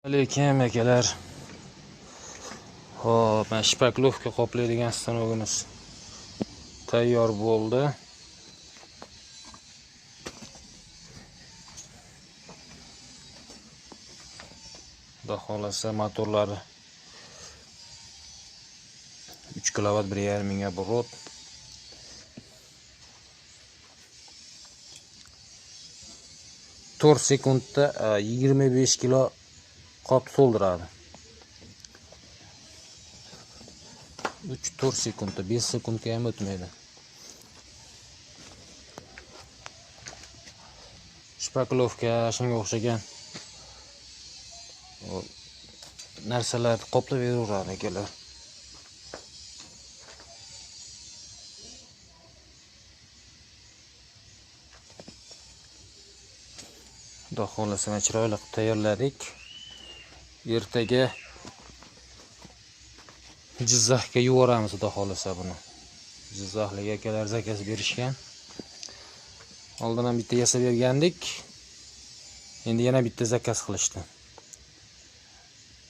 Alaykum akalar. Xo'p, mana shpaklovka qoplaydigan stanogimiz tayyor bo'ldi. Xudo xolasa motorlari 3 kilovat 1,5 ming оборот. 4 sekundda 25 kilo qop to'ldiradi. 3-4 sekundda, 5 sekundga ham o'tmaydi. Shpaklovka, shunga o'xshagan narsalarni qoplab beraveradi akalar. Xudo xohlasa mana chiroyli qilib tayyorladik. Ertaga Jizzaxga yuboramiz xudo xohlasa buni. Jizzaxlik akalar zakaz berishgan. Oldin ham bitta yasab bergandik. Endi yana bitta zakaz qilishdi.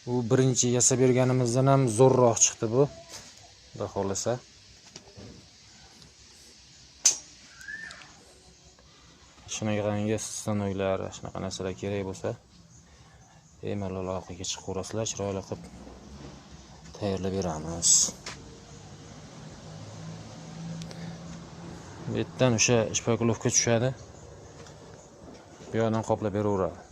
Bu birinchi yasab berganimizdan ham zo'rroq chiqdi bu. Xudo xohlasa. Shunaqangi stanoklar, shunaqa narsalar kerak bo'lsa, bemalol aloqaga chiqaverasizlar, chiroyli qilib tayyorlab beramiz. Bu yerdan o'sha shpaklovka tushadi. Bu yoqdan qoplab beraveradi.